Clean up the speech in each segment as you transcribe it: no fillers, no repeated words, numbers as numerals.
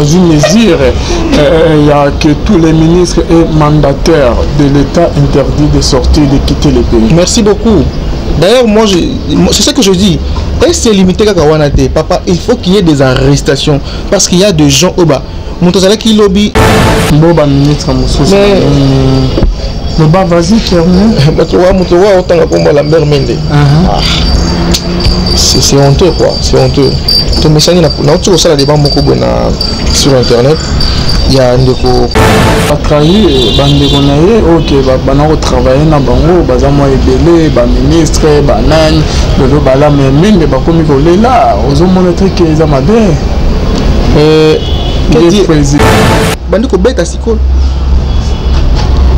Azwi mesure ya que tous les ministres et mandataires de l'État interdit de sortir, de quitter le pays. Merci beaucoup. D'ailleurs, moi, c'est ce que je dis. Et c'est limité kaka wana te. Papa, il faut qu'il y ait des arrestations. Parce qu'il y a des gens au bas. Moto azalaki lobi. Bo ba ministre mosusu. Loba, vas-y, termine. Bato wa moto wa otanga kombo Lambert Mende. Ah. C'est honteux, quoi. C'est honteux. Tomesani na nauti kosala débat moko boye na sur internet ya ndeko. Batrahi bandeko na ye oyo ke bana kotravaille na bango, baza mwa ebele, baministre banani. Lelo balame Mende bakomi kolela, ozomona te ke eza mabe? Président. Bandi kobeta sikoyo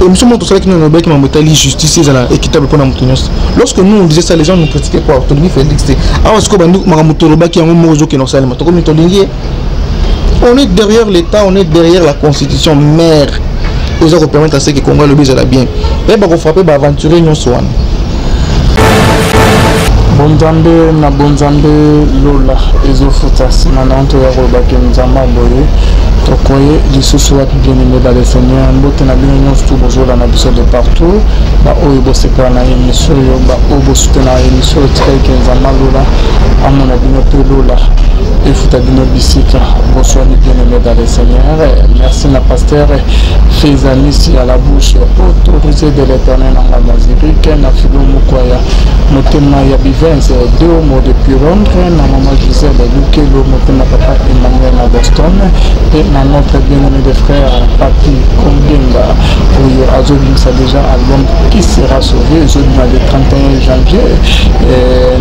émission moko tosalaki nano, obeki mambo etali justice ezala équitable mpona moto nyonso. Lorsque nous, on disait ça, les gens nous critiquaient quoi? Tolingi Félix te. Awa sikoyo bandi makambo tolobaki yango moko ezokende kosalema. Tokomi tolingi ye. On est derrière l'État, on est derrière la constitution mère oza kopermettre à ce que Congo alobi ezala bien. Yeba kofrappe baaventurier nyonso wana. Bonzambe na bonzambe, lola ezofuta. Nsima na nto ya kolobaki Nzambe boye, tokoye lisusu wapi? Bien aimé dans le Seigneur, mbote na bino nyonso tu bozolanda biso de partout, baoyo bosepela na émission oyo, baoyo bosutena na émission oyo. Tikaki Nzambe alola amona bino mpe lola efuta bino bisika boswani. Bien aimé dans le Seigneur, merci na pasteur Fezamisi à la bouche autorisée de l'Éternel na ngambo ya Zurich, na Filo Mokwaya, motema ya Bivens Deomo depuis Londres, na mama Gisèle Lukelo, motema papa Emmanuel na Boston, mpe na notre bien-aimé de frère Papi Kombenga oyo azobimisa déjà album Qui sera sauvé, ezobima le 31 janvier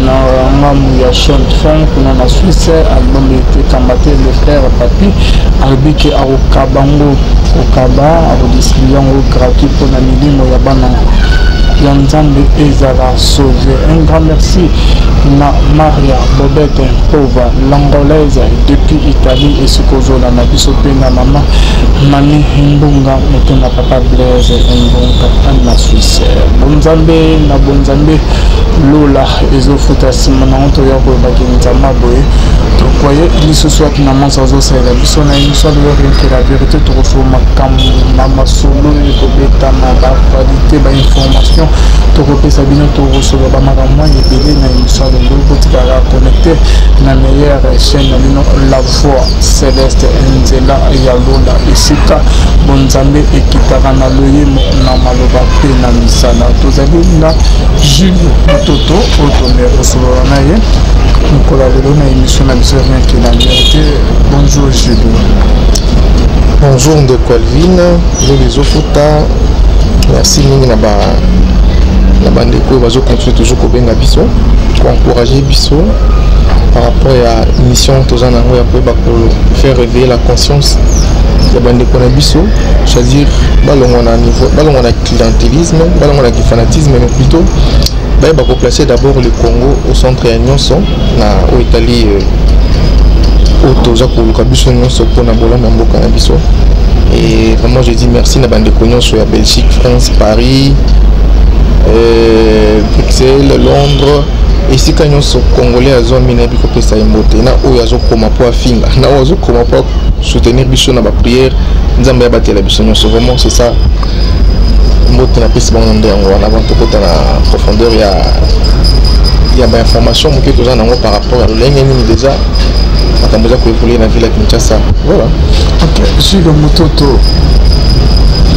na ngambu ya Chaux-de-Fonds kuna na Suisse. Album etekamba te. Le frère Papi alobi ke akokaba ngo, kokaba, akodistribue yango gratuit mpona milimo ya bana ya Nzambe ezala sauvé. Un grand merci na Maria Bobete Mpova, l'Angolaise, depuis Italie esika ozolanda biso, mpe na mama Mami Mbunga, motema papa Blaise Mbunga na Suisse. Bonzambe na bonzambe, lola ezofuta. Nsima nango toya koyebaki Nzambe boye, tokoye lisusu wapi na mwasi azosalela biso na émission lelo Rien que la vérité. Tokosolo makambo na masolo ekobetama, baactualité, bainformation tokopesa bino, tokosolola bamakambo mwa ebele na émission lelo. Botikala connecté na meilleure chaîne na bino, La Voix Céleste, nzela ya lola, esika bonzambe ekitaka na loyemo, na maloba mpe na misala. Tozali na Jules Mototo oyo tome kosolola na ye mokolo ya lelo na émission na biso Rien que la vérité. Bonjour Jules. Bonjour ndeko Alvin, lelo ezofuta. Merci mingi na ba na bandeko oyo bazocontinue toujours kobenga biso, koencourage biso par rapport ya mission toza na yango ya koyeba kofaire réveiller la conscience ya bandeko na biso, c'est-à-dire balongwa na niveau, balongwa na clientélisme, balongwa na fanatisme, mais plutôt bayeba koplacer d'abord le Congo au centre ya nyonso na oyo etali oyo toza koluka biso nyonso mpona bolamu ya mboka na biso. Et vraiment, je dis merci na bandeko nyonso ya Belgique, France, Paris, Bruxelles, Londres, esika nyonso Congolais azwami. Nayebi kopesa ye mbote na oyo azokoma mpo afinga, na oyo azokoma mpo soutenir biso na baprière. Nzambe abatela biso nyonso. Vraiment, c'est ça, mbote napesi bango nde yango wana. Avant tokota na profondeur ya bainformation moke toza nango par rapport ya lolenge nini déjà makambo eza koévolue na ville ya Kinshasa, voilà. Ok, Jules Mototo,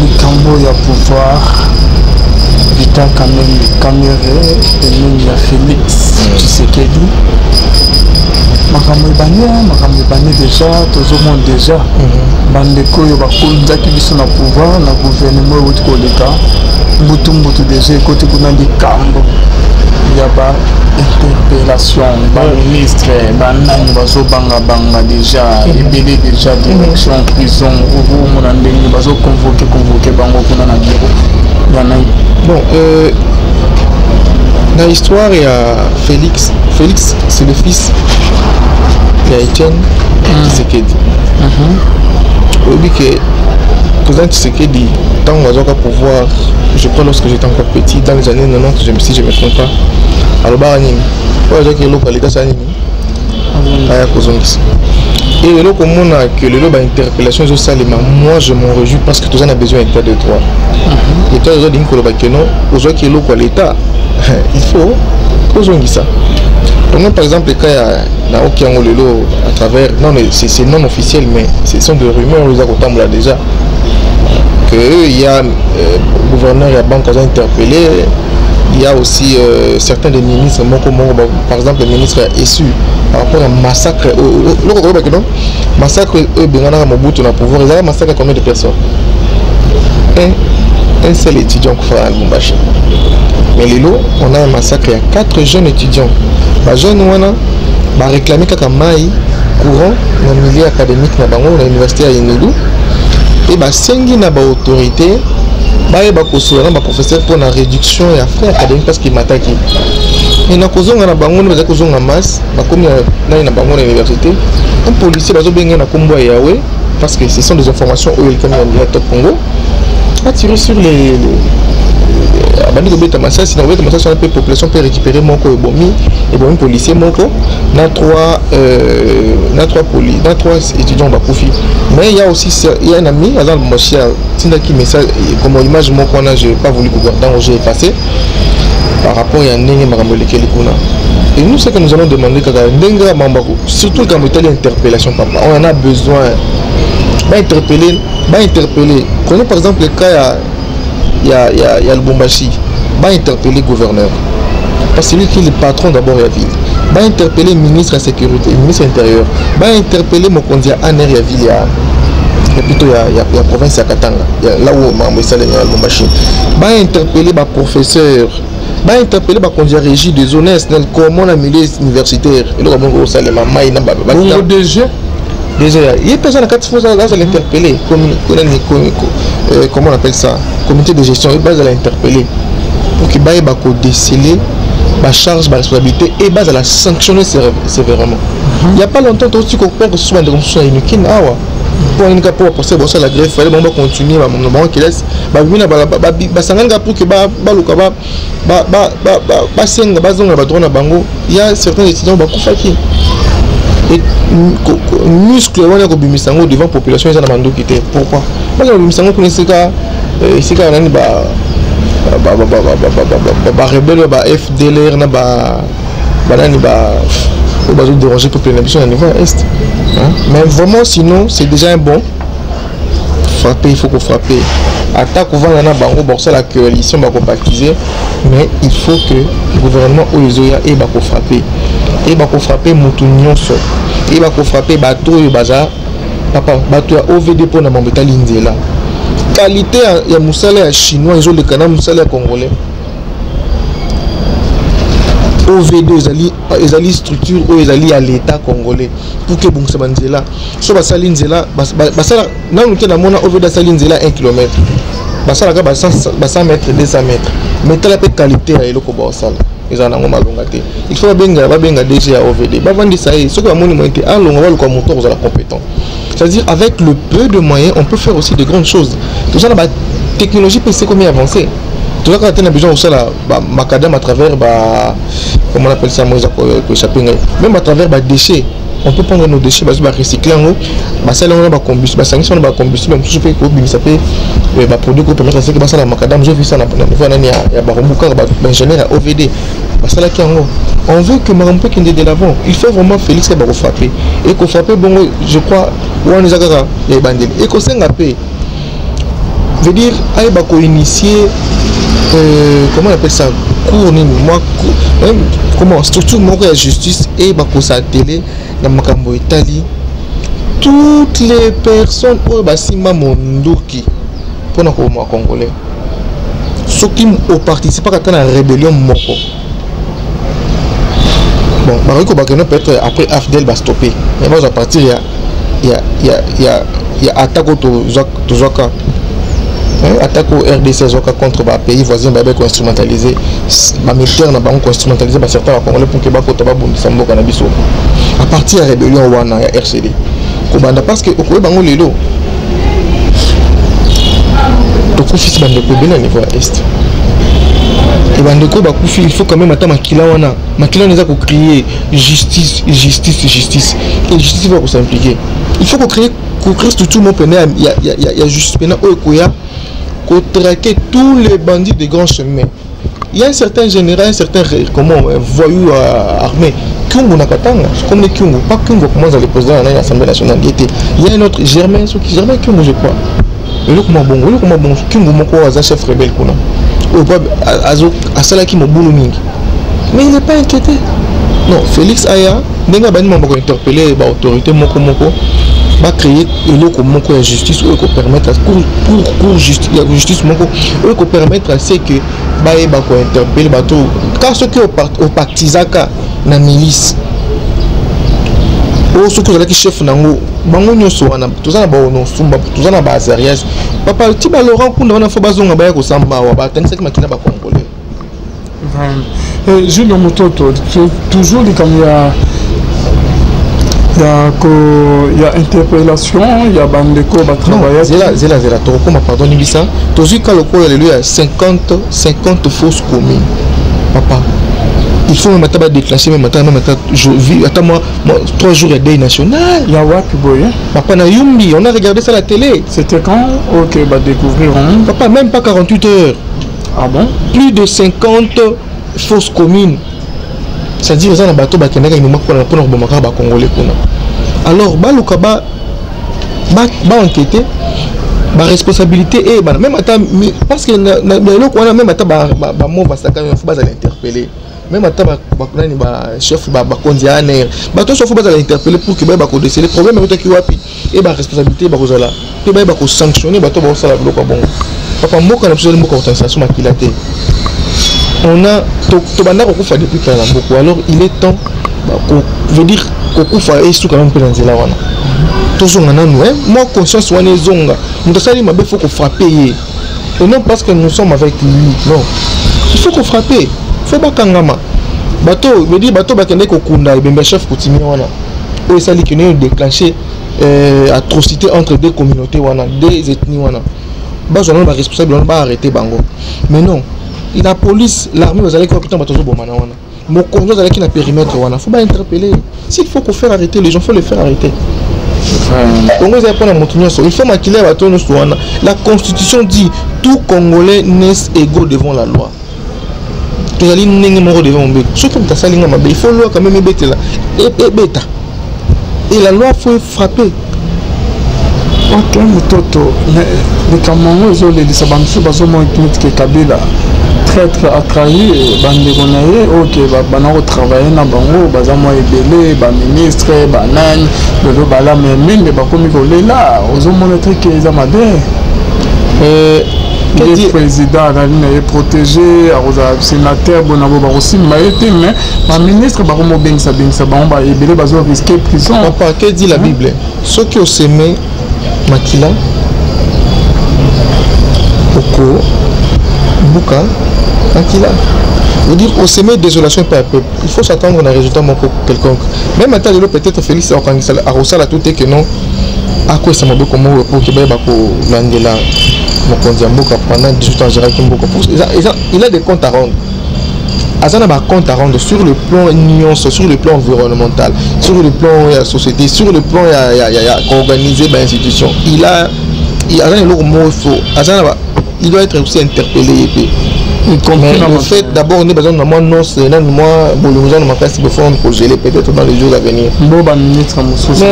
likambo ya pouvoir, Vital Kamerhe pembeni ya Félix Tshisekedi, makambo ebandi, makambo ebandi déjà. Tozomona déjà bandeko oyo bakonzaki biso na pouvoir na gouvernement euti koleka, mbutu mbutu déjà ekoti kuna, likambo ya ba interpellation, baministre banani bazobangabanga déjà ebele, déjà direction prison. Okomona ndenge bazoconvoke convoke bango kuna na bureau ya nani? Bon, na histoire ya Félix, Félix, c'est le fils ya Etienne Tshisekedi. Oyebi ke président Tshisekedi, ntango azwaka pouvoir, je crois lorsque j'étais encore petit, dans les années 90, si je me trompe pas, alobaka nini? Oyo azwaki eloko aleka asala nini? Aya kozongisa. Et lelo komona que lelo bainterpellation ezosalema, moi je m'en réjouis parce que toza na besoin état de droit. État de droit elingi koloba ke non, ozwaki eloko ya l'état, il faut ozongisa. Prenons par exemple le cas ya naoki yango lelo à travers, non, c'est non officiel, mais ce sont des rumeurs eza kotambola déjà que il y a gouverneur ya banque aza interpellé, il y a aussi certains des ministres moko moko, par exemple le ministre ya ESU, par rapport à massacre loko koyebaki non, massacre oyo ebenganaka Mobutu na pouvoir. Ezala massacre combien de personnes? Un seul étudiant kufa na Lubumbashi, mais lelo on a un massacre ya quatre jeunes étudiants. Bajeune wana baréclame kaka mai, courant na milieu académique na bango na université ya Inilu, e basengi na baautorité bayeba kosola na baprofesseur mpo na réduction ya frais académique parce que emataki. Me na kozonga na bango nde bazali kozonga masse, bakomi nani na bango na université, un policier bazobenga na nkombo ya Yawe, parce que ce sont des informations oyo elekami na Top Congo, a tiré sur les abandi kobeta masasi. Na kobeta masasi wana mpe population mpe récupéré moko, ebomi policier moko na trois étudiants bakufi. Mais il y a aussi, il y a un ami aza na Lubumbashi, atindaki message comme image moko wana, j'ai pas voulu kogarder yango, j'ai effacé par rapport ya ndenge makambo elekeli kuna. Et nous, ce que nous allons demander kaka, ndenge ya makambo, surtout likambo etali interpellation, papa, on en a besoin. Bainterpeller, bainterpeller. Prenons par exemple le cas ya Lubumbashi, bainterpeller gouverneur parce que c'est lui qui est le patron d'abord ya ville, bainterpeller ministre ya sécurité, ministre intérieur, bainterpeller mokonzi ya ANR ya ville ya plutôt ya province ya Katanga ya, là où makambo esalemi ya Lubumbashi, bainterpeller baprofesseur, bainterpeller bakonzi ya régie des zones SNEL. Comment na milieu universitaire eloko bongo osalema, mai na Bongo DG? Déjà ye mpe aza na kati, faut azala interpellé. Comment on appelle ça, comité de gestion, ye bazala interpellé pour que bayeba kodéceler bacharge, baresponsabilité et bazala sanctionner sévèrement. Il y a pas longtemps tosi koperdre susu bandeko mosusu na Unikin awa. Mpo nini? Kaka mpo baprofesseur bosala grève, fallait bango bacontinue na bango kelasi. Babimi na basangani kaka pour que baluka basenga bazonga na badroit na bango. Ya certains étudiants bakufaki. Muscle wana ya kobimisa yango devant population eza na mandoki te. Pourquoi baza kobimisa yango kuna esika nani, barebele, ba FDLR na banani oyo bazodéranger peuple na biso na niveau ya est? Mais vraiment, sinon c'est déjà un bon frapper. Il faut kofrapper, ata kovanda na bango, bakosala coalition, bakobaptiser, mais il faut que gouvernement oyo ezoya eyeba kofrapper, eyeba kofrapper motu nyonso, eyeba kofrapper bato oyo baza, papa, bato ya OVD mpona mambo etali nzela. Qualité ya mosala ya chinois ezoleka na mosala ya congolais. OVD ezali structure oyo ezali ya l'état congolais pour que ebongisa banzela. So basali nzela, basala nanu te. Namona OVD asali nzela 1 km, basalaka ba 100 mètres, 200 mètres, mais tala mpe qualité ya eloko baosala, ezala nango malonga te. Il faut babenga DG ya OVD, bavandisa ye. Soki bamoni moyen te, alonga, baluka moto akozala compétent. C'est-à-dire, avec le peu de moyens, on peut faire aussi de grandes choses. Toza na batechnologie mpe sekomi avancé. Toza kaka te na besoin kosala macadam à travers ba, comment on appelle ça, moi eza koéchapper ngai, même à travers badéchets. On peut prendre nos déchets, bazwi, barecycle yango, basali yango na bacombustible, basangisi yango na bacombustible mosusu mpe kobimisa mpe baproduit kopermettre seke basala macadam. J'ai vu ça na niveau ya nani, ya Barumbu, kaka baingénieur ya OVD basalaki yango. On veut que makambo mpe kende de l'avant. Il faut vraiment Félix bakofrapper e kofrapper bongo. Je crois wana eza kaka ya ebandeli. Ekosenga mpe, veut dire, ayeba koinitier comment on appelle ça, cour nini, moi, comment, structure moko ya justice eyeba kosatele na makambo etali toutes les personnes oyo basimba monduki mpona koboma congolais. Soki oparticipaka ata na rébellion moko, bon, bakoki kobakeno peut-être après AFDL bastoppe, mais bazwa partir ya attaque oyo tozwaka, attaque oyo RDC azwaka contre bapays voisin, bayebi koinstrumentaliser bamilitaire na bango, koinstrumentaliser bacertain bacongolais pour ke bakota babundisa mboka na biso à partir ya rébellion wana ya RCD kobanda, parce que okoyeba yango lelo tokufisi bandeko ebele na niveau ya est. E bandeko bakufi, il faut quand même ata makila wana, makila wana eza kocrier justice, justice, justice. Et justice va kos'impliquer. Il faut kocréer structure moko pene ya justice pena oyo ekoya kotraquer tous les bandits de grand chemin. Il y a un certain général, un certain comment, un voyou armé, Kyungu na Katanga, comme les Kyungu, pas Kyungu, comment le président de l'Assemblée nationale, il était. Il y a un autre, Germain, Germain Kyungu, je crois. Eloko mwa bongo, eloko mwa bongo, Kyungu moko aza chef rebelle kuna. Oyo asalaki mobulu mingi. Mais il n'est pas inquiété. Non, Félix aya, ndenge abandi mambo kointerpeller baautorité moko moko, bacréer eloko moko ya justice oyo ekopermettre cour ya justice moko oyo ekopermettre à ce que bayeba kointerpeller bato. Car soki opactisaka na milice oyo, soki ozalaki chef nango, bango nyonso wana, toza na baonosumba, toza na baazarias, papa, ti balaurent Nkunda wana, fo bazonga, baya kosamba awa, batangisaki makila bacongolais. Julio Mototo, toujours likambo ya interpellation ya bandeko batravaillaki. Zela, zela, zela, tokokoma. Pardon, limbisa. Tozwi ka lokola lelo ya 50 50 fosses communes, papa. Il faut même ata badéclencher, même ata ata moi 3 jours ya deuil national. Ya wapi boye? Papa, na Yumbi, on a regardé ça à la télé. C'était quand? Ok, badécouvrir, hein? Papa, même pas 48 heures. Ah bon? Plus de 50 fosses communes, c'est-à-dire eza na bato bakendaka inoma mpona koboma kaka bacongolais kuna. Alors baluka baenquête, baresponsabilité eyebana, même ata parce que na eloko wana, même ata bamo basaka, fo bazala interpellé, même ata nani, bachef, bakonzi ya ANR, bato nyonso fo bazala interpellé pour que bayeba kodéceler problème eutaki wapi e baresponsabilité bakozala mpe bayeba kosanctionner bato baosala biloko ya bongo. Papa, mboka na biso ezali mboka kotangisation makila te. On a tobanda kokufa depuis kala na mboka. Alors il est temps, veut dire kokufa esuka nanu mpe na nzela wana. Tozonga nanu mwa conscience wana ezonga. Moto asali mabe, faut kofrapper ye, et non parce que nous sommes avec lui. Non, il faut kofrapper, faut bakangama bato, veut dire bato bakende kokunda ebembe ya chef coutumier wana oyo esali kende déclencher atrocité entre deux communautés wana, deux ethnies wana. Bazwa nano baresponsable wana, baarrêter bango. Mais non, la police, l'armée bazalaki wapi ntango bato azobomana wana? Mokonzi azalaki na périmètre wana, faut bainterpeller. S'il faut qu'on faire arrêter les gens, faut les faire arrêter. Congo ezali mpona moto nyonso. Il faut makila ya bato nyonso wana. La constitution dit: tout Congolais naissent égaux devant la loi. Tozali ndenge moko devant mobeko. Soki moto asali nga mabe, il faut loi quand même ebetela, ebeta, et la loi faut frapper. Ok, Mototo, mais likambo yango ezolelisa bamosusu, bazomona neti ke Kabila traître, atrahi bandeko na ye oyo ke bana kotravailler na bango, baza mwa ebele, baministre, banani. Lelo balama mingi bakomi kolela, ozomona te ke eza mabe? Ye président azali na ye protégé, akozala sénateur bona bo bakosimba ye te, mais baministre bakomobengisa bengisa bango ebele, bazorisquer prison. Papa, que dit la Bible? Soki osemer makila, okobuka makila. Veut dire osemer désolation peu à peu, il faut s'attendre à un résultat moko quelconque. Même ata lelo, peut-être Félix akosala tout te que non, akwesa maboko moko pour ke bayeba kolandela mokonzi ya mboka. Pendant 18 ans agéraki mboka, il a des comptes à rendre. Aza na bacompte à rendre sur le plan nyonso, sur le plan environnemental, sur le plan ya société, sur le plan ya koorganiser bainstitution. Il a, aza na eloko moko, faut aza na, il doit être aussi interpellé ye mpe. Mais le fait d'abord nde baza na mwa nonce nanu, mwa bolingo eza na makasi, before kogeler peut-être dans les jours à venir. Bo baministre mosusu,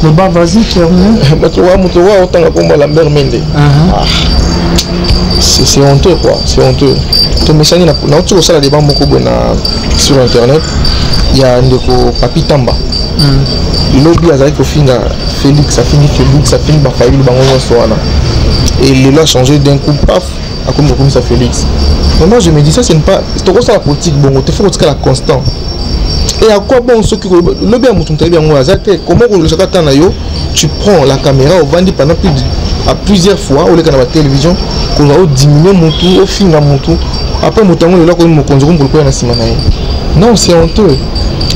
loba, vas-y, termine. Bato wa moto wa otanga kombo Lambert Mende, c'est honteux quoi, c'est honteux. Tomesani nauti kosala débat moko boye na sur internet ya ndeko Papi Tamba. Lobi azalaki kofinga Félix, afingi Félix, afingi bafayulu, bango nyonso wana, et lelo a changé d'un coup, paf, akomi kokomisa Félix. Mais moi je me dis, ça c'est pas tokosala politique bongo te. Faut kotikala constant. Et à quoi bon? Soki lobi ya moto, moto ayebi yango aza te. Comment kolosaka ta na yo, tu prends la caméra, ovandi pendant plus de, à plusieurs fois, oleka na batélévision kozwa odiminuer motu, ofinga motu, après moto yango lelo akomi mokonzi, okomi kolokoya na nsima na ye? Non, c'est honteux.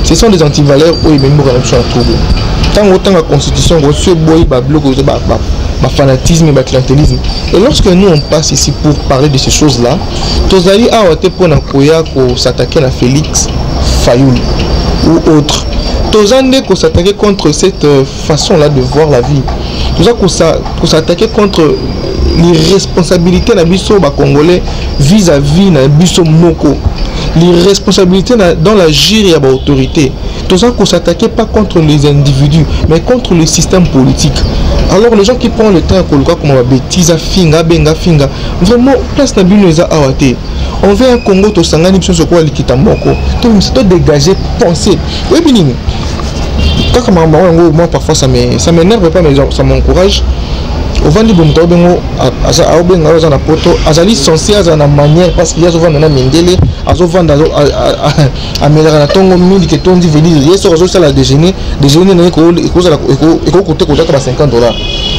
Ce sont des antivaleurs oyo ememi mboka na biso na trouble. Ntango otanga constitution, so eboyi babiloko. Fanatisme, clientélisme. Et lorsque nous, on passe ici pour parler de ces choses-là, tozali awa te mpona koya s'attaquer à Félix, Fayulu ou autre. Toza nde s'attaquer contre cette façon-là de voir la vie. Toza s'attaquer contre l'irresponsabilité na biso Congolais vis-à-vis na biso moko, l'irresponsabilité dans la gire ya autorité. Toza s'attaquer pas contre les individus, mais contre le système politique. Alors les gens qui prennent le temps koluka comme ba bêtise, finga, benga, finga, vraiment, place na bino eza awa te. On veut un Congo tosangani biso sokola likita moko, to dégager pensée. Oyebi nini kaka makambo yango? Moi, parfois, ça m'énerve pas, mais ça m'encourage. Ovandi boye, moto aobengo, aobenga oyo aza na Poto, azali censé azala na manière, parce que ye azovanda na mindele, azovanda, amelaka na ntongo miliki etondi velire. Ye soki azosala déjeuner, déjeuner na ye ekokote kozaka ba 50 $.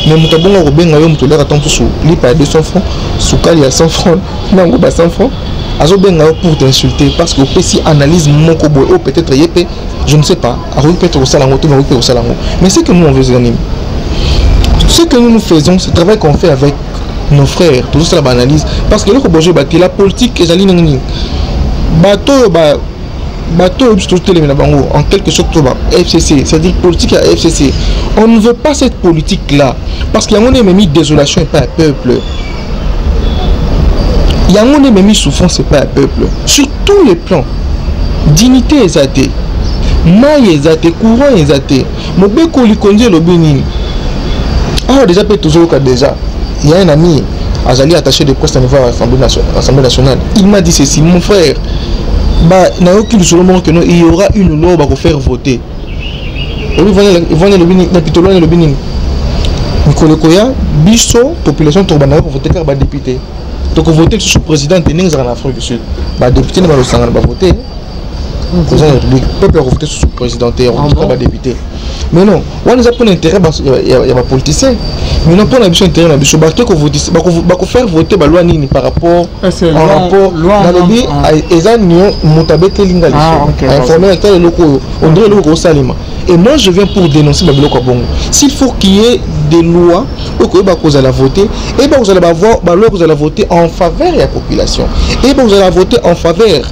Mais moto abongo akobenga yo, moto oliaka ntango mosusu lipa ya 200 francs, sukali ya 100 francs, nango ba 100 francs, azobenga yo pour t'insulter parce que opesi analyse moko boye oyo peut-être ye mpe, je ne sais pas, akoki peut-être kosala yango te, akoki mpe kosala yango. Mais ce que nous, on veut, nini? Ce que nous, nous faisons, ce travail qu'on fait avec nos frères, toujours ça, l'analyse, parce que eloko bozo bati la politique ezali nini? Bato oyo, bato oyo biso totelemi na bango, en quelque sorte to ba FCC, c'est-à-dire politique ya FCC, on ne veut pas cette politique là parce que yango nde ememi désolation epai ya peuple, yango nde ememi souffrance epai ya peuple sur tous les plans. Dignité eza te, mai eza te, courant eza te. Mobeko likonzi elobi nini awa? Déjà mpe tozoyoka déjà. Il y a un ami azali attaché de presse na niveau ya Assemblée nationale, il m'a dit ceci: «Mon frère, ba nayoki lisolo moko que non, il y aura une loi bakofaire voter.» Evani elobi na pitolo wana, elobi nini? Mikolo ekoya, biso population tokobandaka kovote kaka badéputé, tokovote lisusu président te. Ndenge ezalaka na Afrique du Sud, badéputé nde balosangana, bavote président de la République. Peuple akovote susu président te, akovote kaka badéputé. Mais non, wana eza mpona intérêt ya bapoliticien. Mais non, mpona biso, intérêt na biso, bake bakofaire voter baloi nini par rapport en rapport? Nalobi eza nio moto abeteli nga liso, ainforme ata eloko oyo ondire eloko kosalema. Et moi, je viens pour dénoncer babiloko ya bongo. S'il faut qu'il y ait des lois oyo koyeba kozala voté, eyeba kozala baloi kozala voté en faveur ya population, eyeba kozala voté en faveur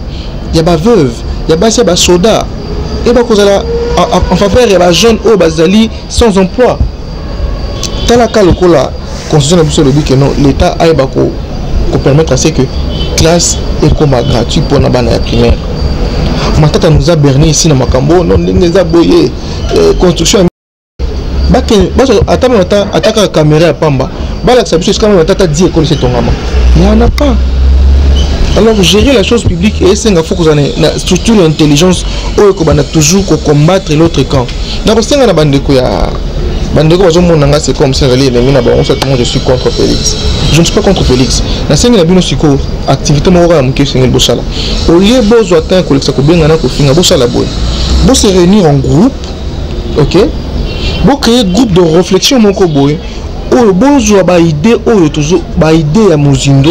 ya baveuve, ya basi ya basoda, eyeba kozala en faveur ya bajeune oyo bazali sans emploi. Talaka lokola constitution na biso elobi que non, l'État ayeba kopermettre à ce que classe ekoma gratuit mpona bana ya primaire. Matata nous a berné ici na makambo non, ndenge eza boye, construction ata ata kaka caméra ya pamba, balakisa biso esika matata di ekolo etongama, y en a pas. Alors gérer la chose publique esenga fo kozala na structure ya intelligence oyo ekobanda toujours kocombattre l'autre camp. Na kosenga na bandeko ya bandeko bazomona nga, c'est comme si nazali ennemi na bango, soit moi, je suis contre Félix. Je ne suis pas contre Félix. Nasengi na bino sikoyo activité moko kaka moke esengeli bosala. Au lieu bozwa temps kolekisa kobenga na kofinga, bosala boye: bose réunir en groupe, ok, bocréer groupe de réflexion moko boye oyo bozwa baidée oyo tozo baidée ya mozindo,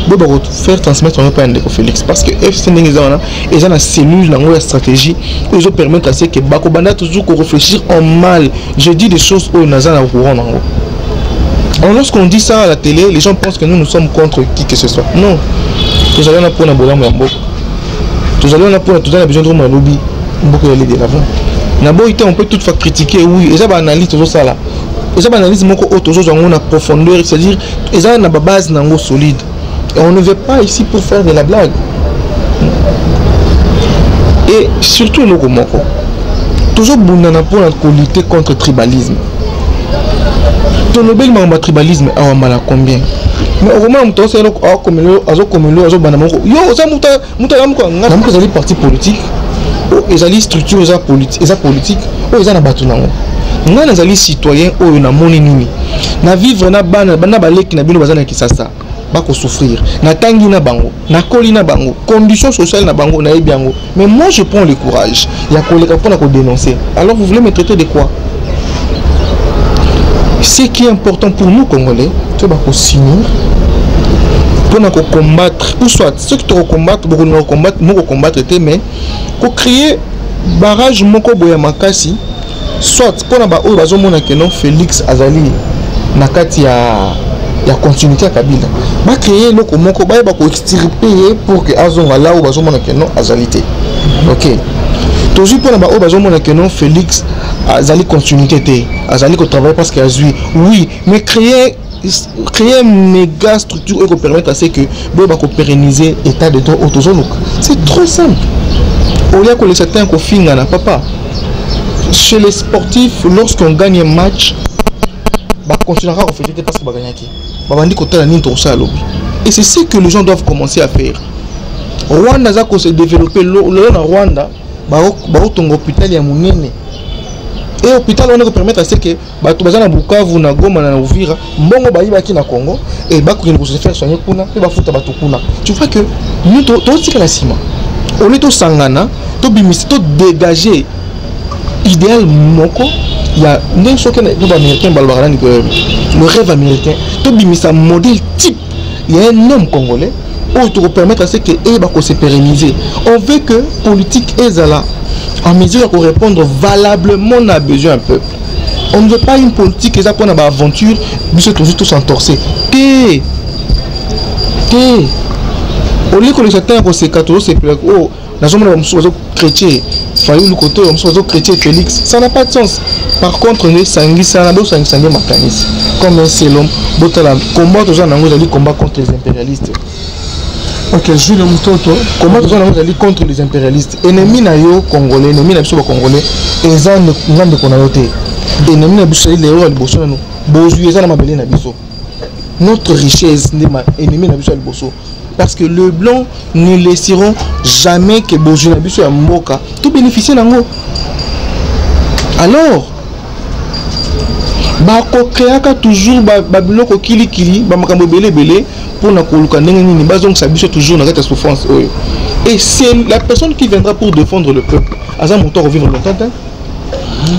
boyeba kofaire transmettre yango epai ya ndeko Félix, parce que FC ndenge eza wana, eza na cellule nango ya stratégie oyo ezopermettre à ce que bakobanda toujours koréfléchir en mal. Je dis des choses oyo naza na courant nango. Alors lorsqu'on dit ça à la télé, les gens pensent que nous, nous sommes contre qui que ce soit. Non, tozali wana mpona bolamu ya mboka, tozali wana mpona toza na besoin tokoma lobi mboka aller de l'avant. Naboyi te, on peut toutefois critiquer, oui. Eza baanalyse tozosala, eza baanalyse moko oyo tozozwa yango na profondeur, c'est-à-dire eza na babase nango solide, et on ne veut pas ici pour faire de la blague. Et surtout eloko moko, tozobundana mpona kolutter contre tribalisme. Tolobeli makambo ya tribalisme awa mbala combien? Mais okomona moto azokomela, azobanda moko: «Yo oza moto alamuka.» Nga ezali parti politique, ezali structure, eza politique oyo eza na bato nango. Ngai nazali citoyen oyo namoni nini na vivre na bana na baleki na bino baza na Kisasa, bakosouffrir. Natangi na bango, nakoli na bango, condition sociale na bango nayebi yango. Mais moi, je prends le courage ya koleka mpona kodénoncer. Alors vous voulez me traiter de quoi? Ce qui est important pour nous, Congolais, toyeba kosigner mpona kocombattre, ou soit soki tokocombattre, bokolinga kocombattre, mokocombattre te, mais kocréer barrage moko boye ya makasi, soit mpona baoyo bazomona que non, Félix azali Na kati ya continuité ya Kabila, bacréer eloko moko, bayeba koextirper ye pour que azonga là oyo bazomona ke non, azali te. Ok, tozwi mpona baoyo bazomona ke non, Félix azali continuité te, azali kotravailler parce que azwi. Oui, mais créer méga structure oyo kopermettre à ce que boyeba kopérenniser état de droit oyo tozoluka. C'est trop simple. Olia kolekisa te kofingana, papa. Chez les sportifs, lorsqu'on gagne un match, bacontinuera kofêter te parce que bagagnaki. Babandi kotala nini tokosala lobi. Et c'est ce que les gens doivent commencer à faire. Rwanda aza kose développer lelo. Na Rwanda, baotonga hôpital ya monene e hôpital wana ekopermettre à ce que bato baza na Bukavu, na Goma, na Uvira, mbongo bayibaki na Congo e bakokende kose faire soigner kuna mpe bafuta bato kuna. Tu vois que nous, totikala nsima. Au lieu tosangana, tobimisa, todégager idéal moko ya ndenge soki no baaméricain balobaka nani, le rêve américain, tobimisa modèle type ya un homme congolais oyo tokopermettre à ce que eyeba kose pérenniser. On veut que politique ezala en mesure ya korépondre valablement na besoin un peuple. On ne veut pas une politique eza mpona baaventure, biso tozwi tosentorce te te. Olie kolekisa ntango ya koseka, tozosepela oyo nazomona bamosusu bazochrétien Fayulu, kote oyo bamosusu bazochrétien Félix, ça n'a pas de sens. Par contre, nde esangisana, bosangisa nde makanisi comme un seul homme. Botala, combat toza nango ezali combat contre les impérialistes. Ok, Jules Mutoto. Combat toza nango ezali contre les impérialistes. Ennemi na yo congolais, ennemi na biso bacongolais, eza nga ndeko na yo te. Ennemi na biso ezali lelo ya liboso nano bozwi eza na mabele na biso, notre richesse nde ennemi na biso ya liboso, parce que le blanc ne laisseront jamais que bozwi na biso ya mboka tobénéficie nango. Alors bakokreaka toujours babiloko kilikili, bamakambo ebele ebele mpona koluka ndenge nini bazongisa biso toujours na kati ya souffrance oyo. Et c'est la personne qui viendra pour défendre le peuple aza moto akovivre longtemps te.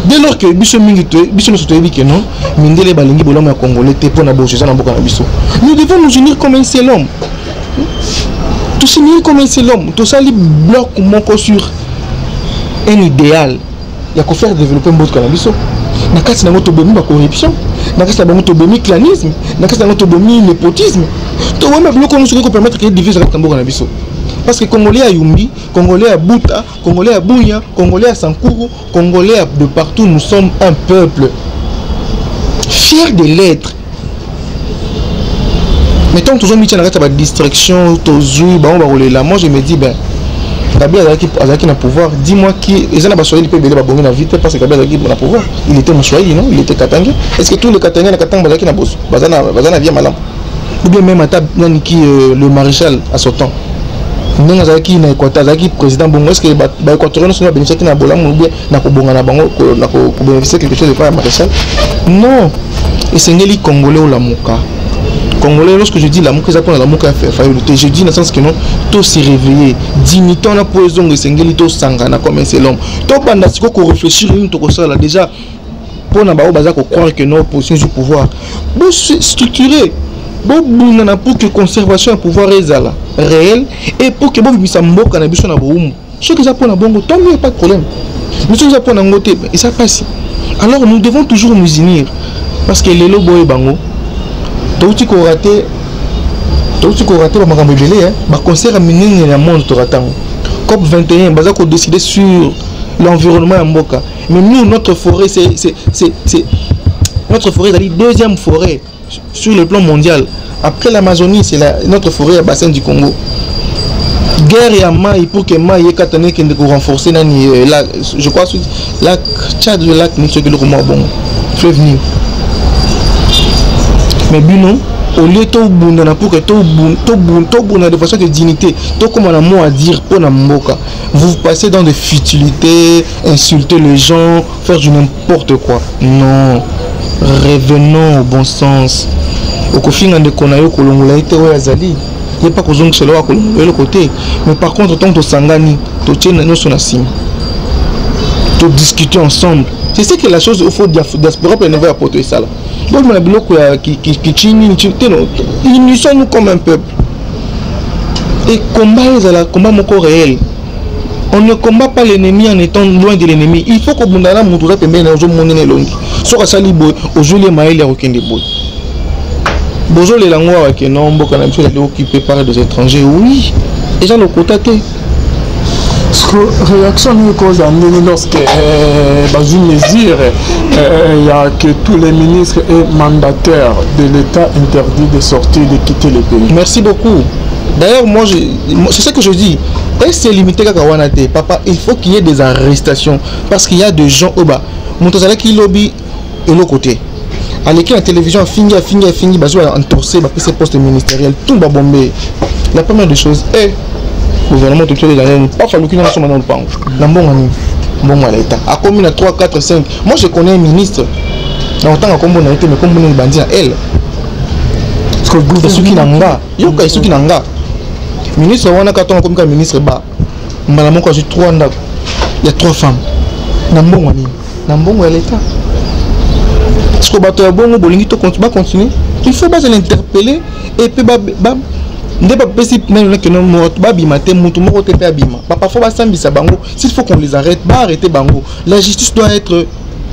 Dès lors que biso mingi, biso nyonso toyebi ke non, mindele balingi bolamu ya congolais te mpona bozwi eza na mboka na biso, nous devons nous unir comme un seul homme. Tosinir comme un seul homme, tosali bloc moko sur un idéal ya kofaire développer mboka na biso. Na kati nango tobomi bacorruption, na kati na bango tobomi clanisme, na kati nango tobomi népotisme, tobomi babiloko nyonso okoki kopermettre ke divise kati na mboka na biso. Parce que congolais ya Yumbi, congolais ya Buta, congolais ya Bunia, congolais ya Sankuru, congolais de partout, nous sommes un peuple fier de l'être. Mais tant tozomitia na kati ya badistraction, tozwi bango bakolela. Moi, je me dis, ben, Kabila azalaki na pouvoir. Dis-moi qui eza na baswahili mpe ebele babongi na vie te parce que Kabila azalaki na pouvoir. Il était moswahili, non? Il était katangais. Est ce que tous les katangais na Katanga bazalaki na boso, baza na vie malamu? Ou bien même ata nani ki le maréchal à son temps, ndenge azalaki na Équateur, azalaki président bongo, est ce que baéquatorien nyonso babénéficiaki na bolamu ou bien na kobonga na bango, na kobénéficie quelque chose epai ya maréchal? Non. Esengeli congolais olamuka. Congolais, lorsque je dis lamuka, eza mpona lamuka ya Fayulu te. Je dis na sens que non, tose réveiller, dignité wana mpo ezongo, esengeli tosangana comme un seul homme. Tobanda sikoyo koréfléchir nini tokosala déjà mpona bango baza kocroire que non, opposition du pouvoir, bostructurer, bobundana pour que conservation ya pouvoir ezala réel et pour que bobimisa mboka na biso na bowumbu. Soki eza mpona bongo, tant mieux, pas de problème. Mais soki eza mpona yango te, eza mpasi. Alors nous devons toujours nous unir, parce que lelo boye bango touti korater, touti korater bamakambo ebele, baconcert ya minene ya monde torater yango. COP 21, baza kodécider sur l'environnement ya mboka, mais nous, notre forêt, c'est notre forêt ezali deuxième forêt sur le plan mondial après l'Amazonie. C'est notre forêt ya bassin du Congo. Guerre ya mai pour que mai ekatana, ekende korenforcer nani, la, je crois, lac Tchad, lac nini, soki eloko moko bongo, fleuve nini. Mais bino, au lieu tobundana pour que tobunda de façon que dignité tokóma na mot à dire mpo na mboka, vous passez dans des futilités, insulter les gens, faire du n'importe quoi. Non, revenons au bon sens. Okofinga ndeko na yo, kolongola ye te. Oyo azali ye mpa kozongisela oyo akolongola eloko te. Mais par contre, ntango tosangani, totie nyonso na nsima, todiscuter ensemble, c'est ce que la chose. Il faut diaspora mpe niveau ya poto esala bomona biloko ya kichini te. Unissons-nous comme un peuple et combat ezala combat moko réel. On ne combat pas l'ennemi en étant loin de l'ennemi. Il faut kobunda na moto oza pembeni na, ozomonena elongi. Soki asali boye, ozweli ye mayele ya kokende boye. Bozolela yango awa ke non, mboka na biso ezali occupé par des étrangers. Oui, eza lokota te. Réaction nini kozala ndenge lorsque bazwi mesure ya que tous les ministres et mandataires de l'État interdit de sortir, de quitter le pays? Merci beaucoup. D'ailleurs, moi, c'est ce que je dis. Et c'est limité kaka wana te, papa. Il faut qu'il y ait des arrestations parce qu'il y a des gens oyo ba moto azalaki lobi eloko te, aleki na télévision, afingi, afingi, afingi, bazwi entorse, bapesi poste ministériel, tout babombe. La première des choses, eh, gouvernement toki ezala nini? Pafa aluki nanga soma na lupango na mbongo nini? Mbongo ya l'État. Akomi na 3, 4, 5. Moi, je connais un ministre, na kotanga nkombo na ye te, mais nkombo nini ebandi na L. Esuki na nga, yoka, esuki na nga. Ministre wana, ka ntongo akomi kaka ministre, ba mbala moko azwi 3 ndako ya 3 femmes. Na mbongo nini? Na mbongo ya l'État. Parce que bato ya bongo, bolingi to bacontinue? Il faut bazala interpeller et puis nde bapesi nano nakende babima te, motu moko te mpe abima. Parfois basambisa bango. S'il faut qu'on les arrête, baarrêter bango. La justice doit être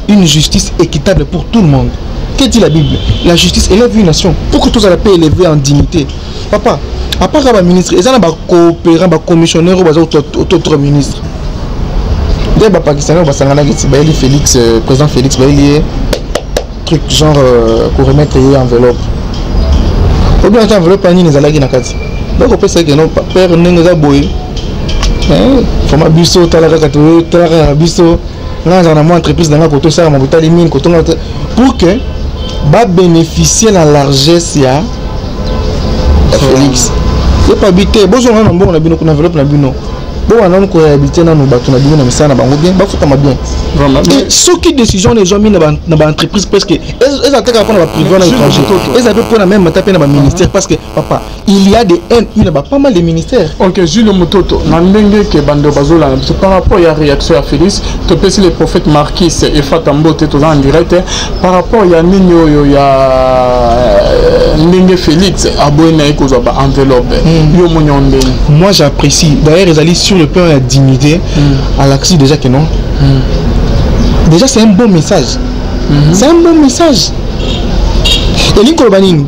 une justice équitable pour tout le monde. Que dit la Bible? La justice élève une nation. Pour que tous la paix élevé en dignité, papa. À part baministre, eza na bacoopérant, bacommissionnaire oyo baza autour ministre. Nde Bapakistanais oyo basanganaki ti bayeli Félix, président Félix, bayeli ye truc genre koremettre ye enveloppe. Obi ata enveloppe ya nini ezalaki na kati, bakopesa ke non, père, ndenge eza boye, vraiment biso tala kaka, tala kaka biso. Nga nazala na mwa entreprise na nga, koto osala mabotali mine kotonga pour que babénéficie na largesse ya Félix. Yepabi te, bozonga na mbongo na bino, na enveloppe na bino. Bowana nanu koréhabilité nanu bato na bino na misala na bango bien, bafutama bien. Soki décision wana ezwami na baentreprise, presque eza te kaka mpona baprivé na étranger, eza mpe mpona même ata mpe na baministère, parce que papa, il y a des MU na pas mal de ministères. Ok, Jules Mutoto, na ndenge ke bando bazolanda biso par rapport ya réaction ya Félix, topesi le prophète Marquis Efata mbote. Toza en direct par rapport ya nini oyo ya ndenge Félix aboyi na ye kozwa baenveloppe. Yo moni yo ndenge? Moi, j'apprécie. D'ailleurs, ezali sur le plan ya dignité, alakisi déjà que non, déjà c'est un bon message. C'est un bon message. Elingi koloba nini?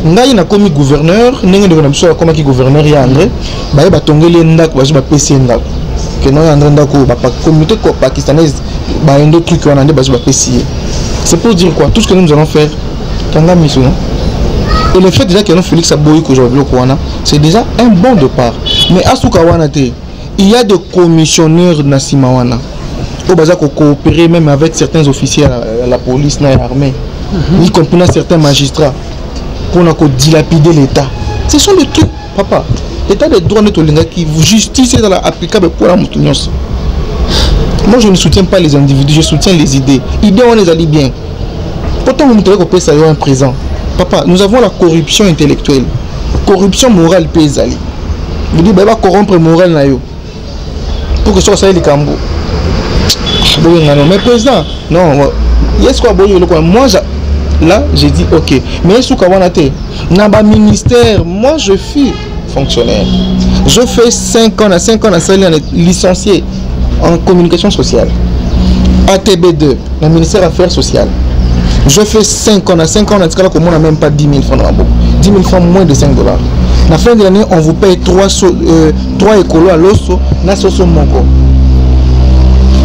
Ngai nakomi gouverneur, ndenge ndeko na biso akomaki gouverneur ya André, baye batongeli ye ndako, bazwi, bapesi ye ndako keno ya André, ndako oyo communauté pakistanaise bayendo truc wana nde bazwi, bapesi ye. C'est pour dire quoi? Tout ce que nous allons faire, kanga miso, non? Et le fait déjà que non, Félix aboyi kozwa biloko wana, c'est déjà un bon départ. Mais asuka wana te. Il y a des commissionnaires na nsima wana oyo baza kocoopérer même avec certains officiers à la police na ya armée, y compris na certains magistrats, mpona kodilapider l'État. Ce sont des trucs, papa. État de droit nde tolingaki, justice ezala applicable mpona moto nyonso. Moi, je ne soutiens pas les individus, je soutiens les idées. Idée wana ezali bien. Po ntango moto aye kopesa yo un présent, papa, nous avons la corruption intellectuelle, corruption morale mpe ezali. Veut dire baye bacorrompre morale na yo pour que soki osali likambo boyenga non, mais président non, ye sikoyo aboyi eloko. Moi, là j'ai dit ok, mais esuka wana te. Na baministère, moi, je fus fonctionnaire, je fais 5 ans. Na 5 ans nasali na licencié en communication sociale, ATB2, na ministère affaires sociales. Je fais 5 ans. Na 5 ans, natikala komona même pas 10 000 francs na maboko, 10 000 francs, moins de 5 dollars. Na fin de l'année, on vous paye 3, 3 ekolo ya loso na soso moko.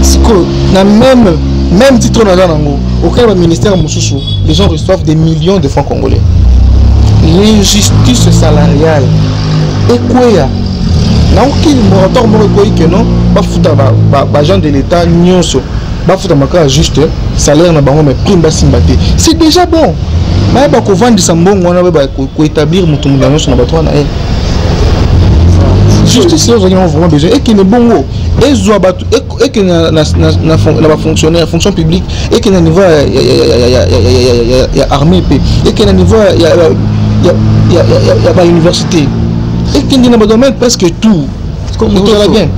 Sikoyo na même titre naza nango, aucun baministère mosusu, les gens reçoivent des millions de francs congolais. L'injustice salariale ekweya. Naoki moratoire moko ekweyi ke non, bafuta baagent de l'État nyonso, bafutama kaka juste salaire na bango, mais prime basimba te. C'est déjà bon. Bayeba kovandisa mbongo wana, bayeba koétablir moto moto nyonso na bato wana ye. Justice oyo ozalaki nango vraiment besoin ekende bongo, ezwa bato, ekende na bafonctionnaire, fonction publique, ekende na niveau ya armée, mpe ekende na niveau ya bauniversité, ekende na badomaine presque tout, ekozala bien.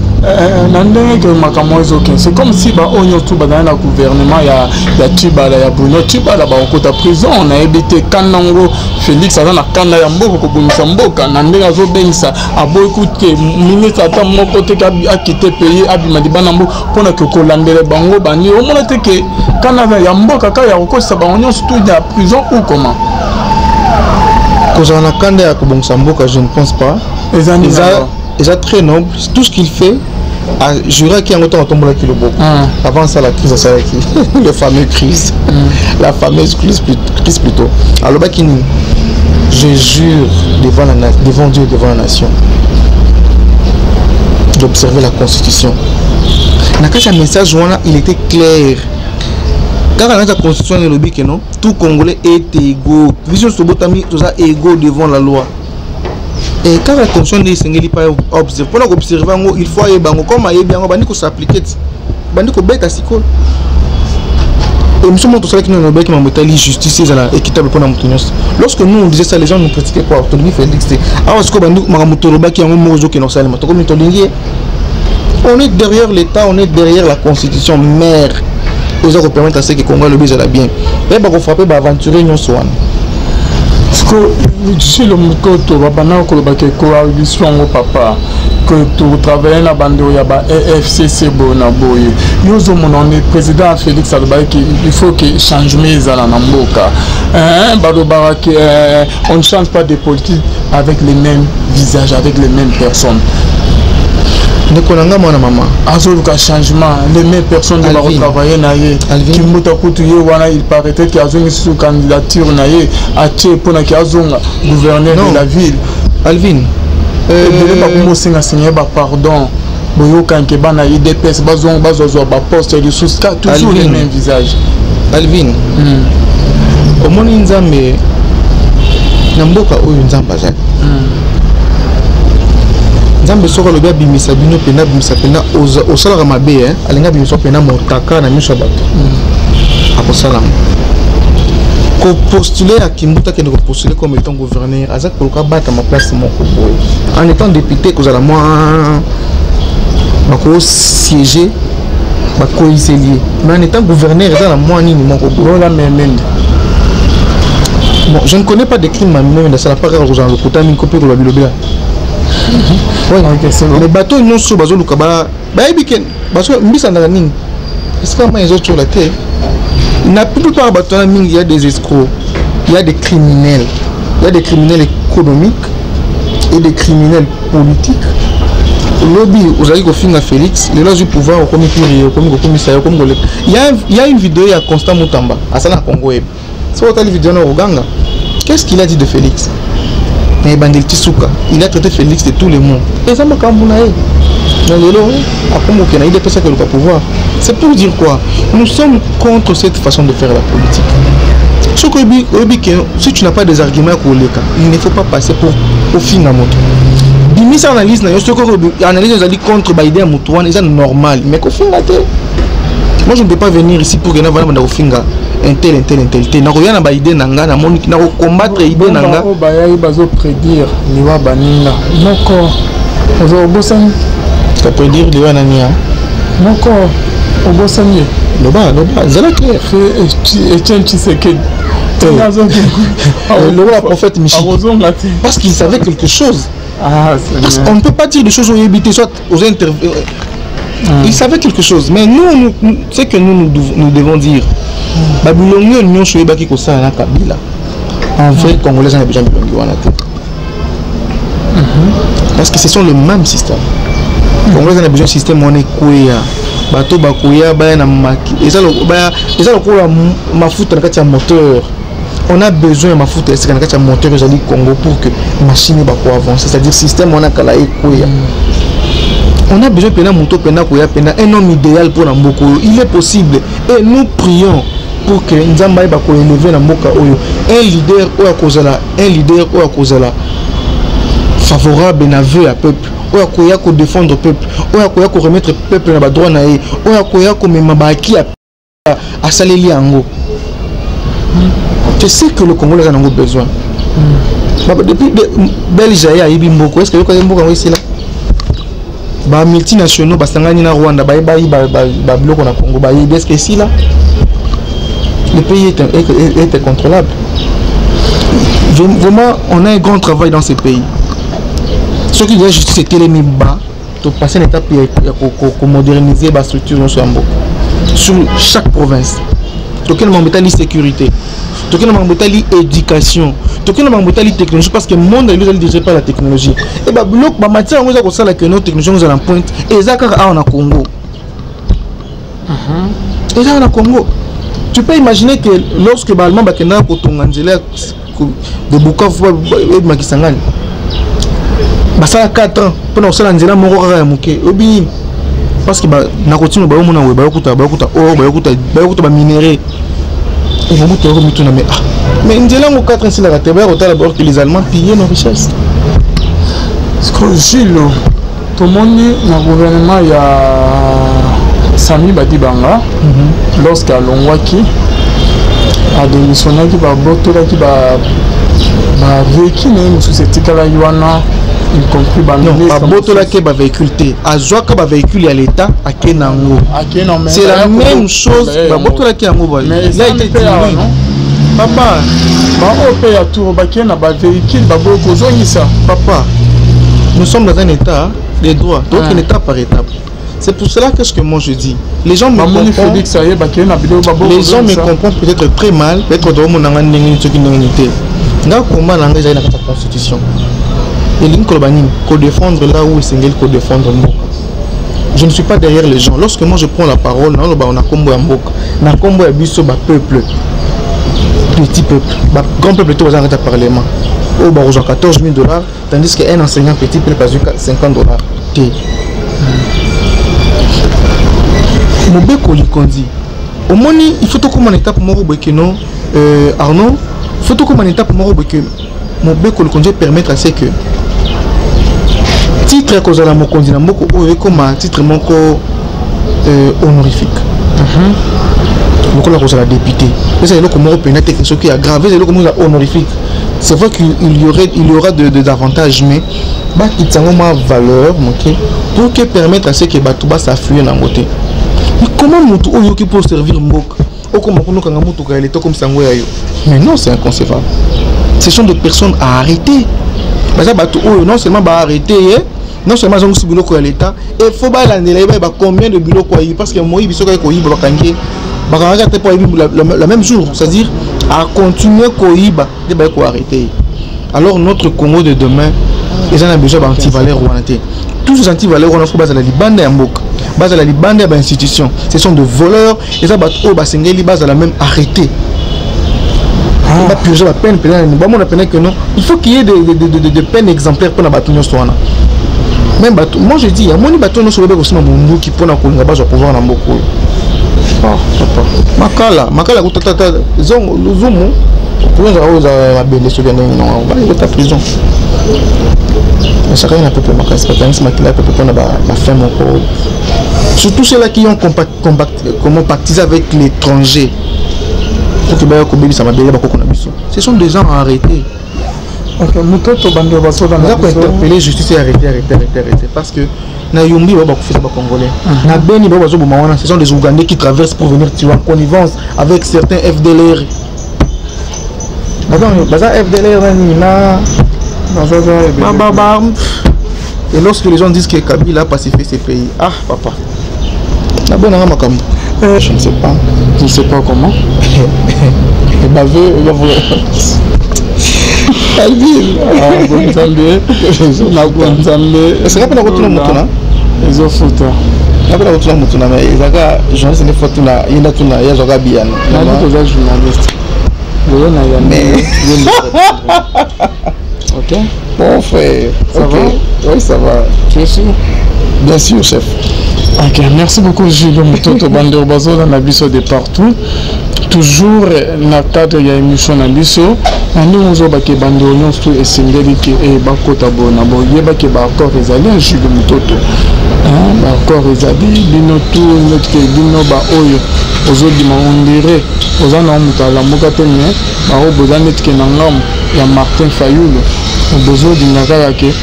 Na ndenge ke makambo ezokende, c'est comme si baoyo nyonso bazali na gouvernement ya Tshibala, ya Bruno Tshibala, bakokota prison. Nayebi te kanda yango Félix aza na kanda ya mboka, kobongisa mboka na ndenge azobengisa, aboyi kute ministre ata moko te akite pays, abima libanda mboka mpona ke kolandela bango bani. Omona te ke kanda ya mboka kaka ya kokotisa bango nyonso tout ya prison ou comment? Kozala na kanda ya kobongisa mboka, je ne pense pas. Eza nini? Eza Alors? Eza très noble tout ce qu'il fait. Ajuraki yango ntango atombolaki loboko. Avant ça, la crise asalaki, le fameux crise, la fameuse crise, crise plutôt, alobaki nini? Je jure devant Dieu et devant la nation d'observer la constitution. Na kati ya message wana, il était clair. Kaka na kati ya constitution wana, elobi ke non, tout Congolais est égaux. Biso nyonso tobotami, toza égaux devant la loi. E kaka constitution nde esengeli mpa observe. Mpona koobserve yango, il faut ayeba yango. Comme ayebi yango, bandi kos'appliquer ti bandi kobeta. Sikoyo, émission moko tosalaki nano, nalobaki mambo etali justice ezala équitable mpona moto nyonso. Lorsque nous, on disait ça, les gens nous critiquaient quoi? Tolingi Félix te. Awa sikoyo, bandi makambo tolobaki yango moko ozokende kosalema. Tokomi tolingi ye. On est derrière l'État, on est derrière la constitution mère oza kopermettre à ce que Congo alobi ezala bien. Mpe bakofrappe baaventurier nyonso wana. Silo mokoto babanda kolobaka coalition yango, papa, que totravaille na bandeko ya ba FCC boye na boye. Yo ozomona ne président Félix alobaki il faut que changement ezala na mboka. Balobaka ke on ne change pas de politique avec les mêmes visages, avec les mêmes personnes. Ndeko na nga, mwana mama. Azoluka changement, les mêmes personnes nde bakotravaille na ye. Kimbuta kutu ye wana, il paraîtrait ke azongi susu candidature na ye, atie mpona ke azonga gouverneur de la ville. Alvin. Ebele bakomosengasenga ye bapardon. Boyokanke bana UDPS bazonga, bazwazwa baposte lisusu, toujours les mêmes visages. Alvin, omoni, Nzambe na mboka oyo, Nzambe azali. Nzambe soki alobi abimisa bino mpena, abimisa mpena. Osalaka mabe, alingi abimisa mpena motaka na miso ya bato. Akosala yango. Kopostuler ya Kimbuta, akende kopostuler comme étant gouverneur, aza koluka batama place moko boye. En étant député, kozala mwa bakosiéger, bakoyiseli ye, mais en étant gouverneur, eza na mwa nini moko boye. Lola Memende. Bon, je ne connais pas de crime. Mameme nasala pas kaka kozala lokuta mingi, ko mpe koloba bilobela. Mais bato nyonso bazoluka, bayebi ke mbisandaka nini, esika mai ezotiola te. Na plupart bato wana mingi, ya des escrocs, il y a des criminels, il y a des criminels économiques et des criminels politiques. Lobi ozalaki kofinga Félix, lelo azwi pouvoir, okomi pire, okomi kokomisa ye, okomi koleka. Il y a une vidéo ya Constant Mutamba asala na Congo. Yebi soki otali vidéo na, okoganga. Qu'est-ce qu'il a dit de Félix? Na ebandeli ti suka, il a traité Félix de tous les mots. Eza makambo na ye. Na lelo akomi kokende na UDPS, akoluka pouvoir. C'est pour dire quoi? Nous sommes contre cette façon de faire la politique. Soki oyebi ke si tu n'as pas des arguments ya koleka, il ne faut pas passer pour ofinga moto. Bimisa analyse na yo. Soki analyse ezali contre baidée ya moto wana, eza normal, mais kofinga te. Moi, je ne peux pas venir ici pour que navanda banda kofinga un tel, un tel, un tel te. Nakoya na baidée na nga, namoni, nakocombattre idée na nga. Oyo bayai bazoprédire liwa baninga moko, oza obosani. Koprédire liwa nani ya? Moko, obosani ye. Loba, loba, zala clair. Etienne Tshisekedi. Lokola prophète Michel. Akozonga te. Parce qu'il savait quelque chose. Ah, parce qu'on ne peut pas dire des choses oyebi te, soit aux inter il savait quelque chose. Mais nous, nous, ce que nous, nous devons dire, babilongi oyo nyonso oyebaki kosala na Kabila, en vrai, Congolais aza na besoin bilongi wana te, parce que ce sont le même système. Congolais aza na besoin système wana ekweya, bato bakoya, baya na maki. Eza lokola mafuta na kati ya moteur. On a besoin ya mafuta esika na kati ya moteur ezali Congo pour que machine bakoavance, c'est-à-dire système wana kala ekweya. On a besoin mpena moto mpena koya, mpena un homme idéal mpona mboka oyo. Il est possible et nous prions pour que Nzambe ayeba koélever na mboka oyo un leader oyo akozala, un leader oyo akozala favorable na vœu ya peuple, oyo akoya kodéfendre peuple, oyo akoya koremettre peuple na badroit na ye, oyo akoya komema baaki ya asaleli yango. C'est ce que le Congolais aza nango besoin. Depuis Belge aye, ayebi mboka. Est ce que yoka mboka yango esila? Bamultinationaux basangani na Rwanda, bayebayi babiloko na Congo, bayebi. Est ce que esila? Le pays est incontrôlable. Vraiment, on a un grand travail dans ce pays. Soki ya justice etelemi, ba topase na étape ya komoderniser bastructure nyonso ya mboka sur chaque province. Tokende makambo etali sécurité, tokende makambo etali éducation. Tokende na makambo etali technologie, parce que monde lelo ezali dirigé par la technologie. E babiloko, bamatière yango eza kosala ke no technologie yango ezala na pointe, eza kaka awa na Congo. Eza awa na Congo. Tu peux imaginer que lorsque baallemand bakendaka kotonga nzela de Bukavu ebima Kisangani, basala 4 ans mpona kosala nzela moko kaka ya moke. Oyebi nini? Parce que na kotinga bayomona boye, bayokuta or, bayokuta baminerai. Mobutu yako mituna: mais ah, mais nzela yango 4 ans esilaka te? Baya kotala or que les Allemands pillaient nos richesses. Gilles, tomoni na gouvernement ya Sami Badibanga, lorsque alongwaki, adémissionnaki, babotolaki bavéhicule na ye mosusu etikalaki wana, y compris babotolaki bavéhicule te, azwaka bavéhicule ya l'État, ake nango. C'est la même chose, babotolaki yango. Papa, baoyo mpe ya tour bakei na bavéhicule, baboyi kozongisa. Papa, nous sommes dans un état de droit, donc une étape par étape. C'est pour cela que ce que moi je dis, les gens me comprennent, les gens me comprennent peut-être très mal, peut-être domonanga ndenge soki ndenge te. Nga, komba na ngai ezali na kati ya constitution. Elingi koloba nini? Kodéfendre là où esengeli kodéfendre mboka. Je ne suis pas derrière les gens. Lorsque moi je prends la parole, naloba na kombo ya mboka, na kombo ya biso bapeuple, petit peuple, grand peuple to baza na kati ya parlement oyo bakozwa 14 000 $, tandis que un enseignant petit peuple azwi 50 $ te. Mobeko likonzi, omoni, il faut tokóma na étape moko boye keno, Arnaud, il faut tokóma na étape moko boye ke mobeko likonzi permettre à ce que titre ya kozala mokonzi na mboka oyo ekóma titre moko honorifique, lokola kozala député. Eza eloko moko mpenza te soki ya grave, eza eloko moko eza honorifique. C'est vrai qu'il y aura des avantages, mais bakitisa yango mwa valeur moke pour que permettre à ce que bato bas'affluer nango te. Mais comment motu oyo oyoki mpo servir mboka, okoma kuna okanga motuka ya leta, okomisa yango ya yo? Mais non, c'est inconcevable. Ce sont des personnes à arrêter. Baza bato oyo non seulement baarrêter ye, non seulement azongisi biloko ya leta, et faut balandela ye, bayeba combien de biloko ayibi, parce que moyibi soki aye koyiba, bakangi ye, bakangaka te mpo ayibi le même jour, c'est-à-dire acontinue koyiba nde baye koarrêter ye. Alors notre Congo de demain eza na besoin baantivaleur wana te. Tous ces antivaleurs wana, faut bazala libanda ya mboka, bazala libanda ya bainstitution. Ce sont de voleurs. Eza bato oyo basengeli bazala même arrêté, bapurger bapeine mpenza, bamona pena que non, il faut qu'il y ait des peines exemplaires mpona bato nyonso wana. Même bato, moi je dis, amoni bato nyonso babe kosima monduki mpona kolinga bazwa pouvoir na mboka oyo. Papa, makala, makala kutatata zongo luzumu, prison ezala oyo ezala mabele. Soki ya ndenge nango bakota prison, esakaki na peuple makasi, batangisi makila ya peuple mpona bafin moko. Surtout ceux-là qui ont comment pactisé avec l'étranger pour que baya kobebisa mabele bakoko na biso, ce sont des gens à arrêter. Ok, mototo, bandeko bazolanda. Eza kointerpeller justice: arrêter, arrêter, arrêter, arrêter, parce que na Yumbi bao bakufisa bacongolais, na Beni bao bazoboma wana, ce sont des Ougandais qui traversent pour venir tuer en connivence avec certains FDLR. Baza FDLR na nini na ba, ba, et lorsque les gens disent que Kabila a pacifié ces pays, ah papa, nabonanga makambo, je ne sais pas. Je ne sais pas comment. Bave. Alvin. Nzambe, na Nzambe. Esaka mpe nakotuna motu na Ezofuta. Nga mpe nakotuna motu na, mais ezalaka journaliste nde faut tuna ye, nda tuna ye, azwaka biyano. Nayebi toza journaliste lelo na yambi. Ok. Bon frère. Ça Ok. va? Oui, ça va. Tu es sûr? Bien sûr, chef. Ok, merci beaucoup Jules Mototo. Bandeko bazolanda biso de partout, toujours na cadre ya émission na biso, na ndenge ozobake bandeko nyonso tu esengeli ke bakota boye na boye, yebake baaccord ezali ya Jules Mototo, baaccord ezali. Bino tu neti ke bino baoyo ozodima, ondire oza na moto alamuka te, mais baoyo boza neti ke na ngambo ya Martin Fayulu, bozodinga kaka ke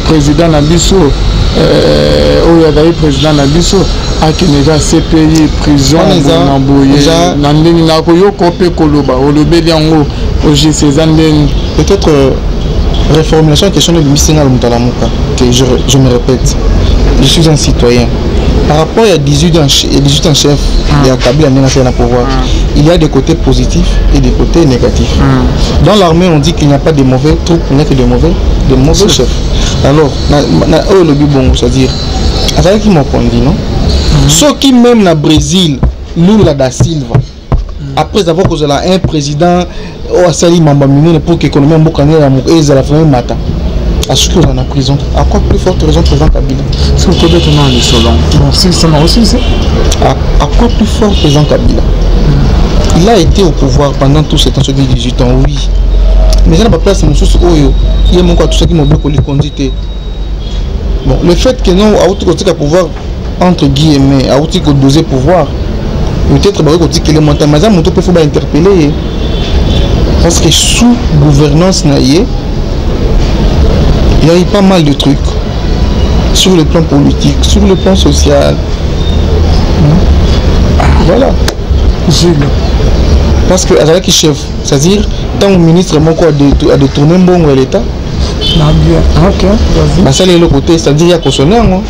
président na biso, oyo azali président na biso, akende kaka CPI, prison na boye na ndenge nakoyoka mpe koloba olobeli yango ogc eza ndeni. Peut-être reformulation ya question ebimisi nga moto alamuka que je me répète, je suis un citoyen. Par rapport à 18 ans, 18 ans chef, il y a Kabila ndenge na pouvoir. Il y a des côtés positifs et des côtés négatifs. Dans l'armée, on dit qu'il n'y a pas de mauvais troupes, il n'y a que de mauvais chefs. Alors, na oyo lobi bongo, c'est-à-dire azalaki mokonzi, non? Soki même na Brésil, Lula da Silva, après avoir kozala un président oyo asali mamba minene pour que économie ya mboka ndenge ezala vraiment mata, asuki ozala na prison, à quoi plus forte raison président Kabila? Soki tobeta na lisolo, bon, silisa na osilisa. À quoi plus fort président Kabila? Il a été au pouvoir pendant tout ce temps, soki 18 ans, oui, mais eza na baplace mosusu oyo ye moko atusaki mobeko likondi te. Bon, le fait que non, auti kotika pouvoir, entre guillemets, auti kodose pouvoir, peut-être bakoki kotikele mwa, mais aza moto mpe faut bainterpeller ye, parce que sous gouvernance na ye, il y a eu pas mal de trucs sur le plan politique, sur le plan social, voilà. Jules. Parce que azalaki chef, c'est-à-dire ntango ministre moko adétourné mbongo ya l'État, na bien, ok, vas-y. Basali eloko te, c'est-à-dire ya kosone yango,